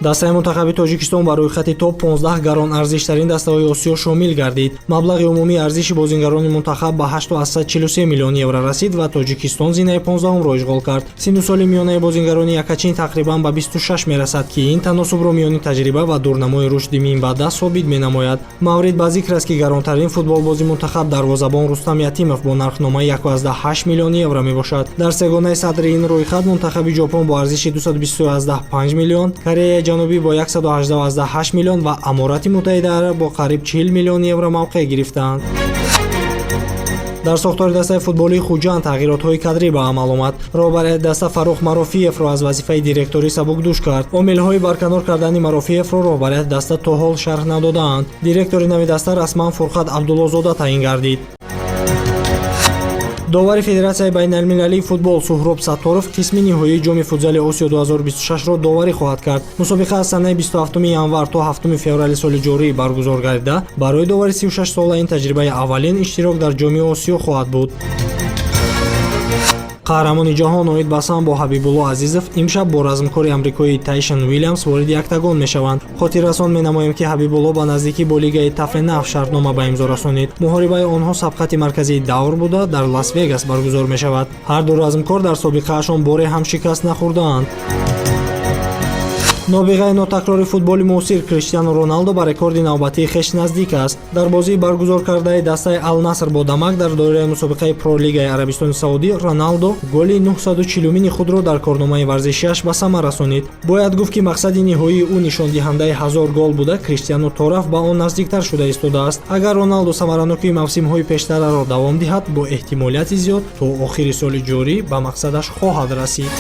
Дастаи мунтахаби Тоҷикистон ба рӯйхати топ 15 гаронарзиштарин дастаҳои Осиё шомил гардид. Маблағи умумии арзиши бозингарони мунтахаб ба 8,43 миллион евро расид ва Тоҷикистон зинаи 15-умро ишғол кард. Синну соли миёнаи бозингарони якачин тақрибан ба 26 мерасад, ки ин таносубро миёни таҷриба ва дурнамои рушди минбаъда собит менамояд. Маврид ба зикр аст, ки гаронтарин футболбози мунтахаб дарвозабон Рустам Ятимов бо нархномаи 1,8 миллион евро мебошад. Дар сегонаи садри ин рӯйхат мунтахаби Ҷопон бо арзиши 220,5 миллион, Кореяи Ҷанубӣ бо 118,8 миллион ва Аморати Муттаҳидаи Араб бо қариб 40 миллион евро мавқеъ гирифтаанд. Дар сохтори дастаи футболии Хуҷанд тағйиротҳои кадрӣ ба амал омад. Роҳбарияти даста Фаррух Марофиевро аз вазифаи директорӣ сабукдӯш кард. Омилҳои барканор кардани Марофиевро роҳбарияти даста то ҳол шарҳ надодаанд. Директори нави даста расман Фурқат Абдуллозода таъин гардид. Довари Федератсияи байналмилалии футбол Суҳроб Сатторов қисми ниҳоии Ҷоми футзали Осиё 2026-ро доварӣ хоҳад кард. Мусобиқа аз санаи 27 январ то 7 феврали соли ҷорӣ баргузор гардида, барои довари 36-сола ин таҷрибаи аввалин иштирок дар Ҷоми Осиё хоҳад буд. Қаҳрамони ҷаҳон оид ба самбо Ҳабибулло Азизов имшаб бо размкори амрикоии Тайшон Уилямс вориди октагон мешаванд. Хотиррасон менамоем, ки Ҳабибулло ба наздикӣ бо лигаи TUF шартнома ба имзо расонид. Муҳорибаи онҳо сабқати марказии давр буда, дар Лас Вегас баргузор мешавад. Ҳарду размкор дар собиқаашон боре ҳам шикаст нахӯрдаанд. Нобиғаи нотакрори футболи муосир Криштиану Роналдо ба рекорди навбатии хеш наздик аст. Дар бозии баргузор кардаи дастаи Алнаср бо Дамак дар доираи мусобиқаи Пролигаи Арабистони Саудӣ Роналдо голи 940-мини худро дар корномаи варзишиаш ба самар расонид. Бояд гуфт, ки мақсади ниҳоии ӯ нишондиҳандаи 1000 гол буда, Криштиану торафт ба он наздиктар шуда истодааст. Агар Роналдо самаранокии мавсимҳои пештараро давом диҳад, бо эҳтимолияти зиёд то охири соли ҷорӣ ба мақсадаш хоҳад расид.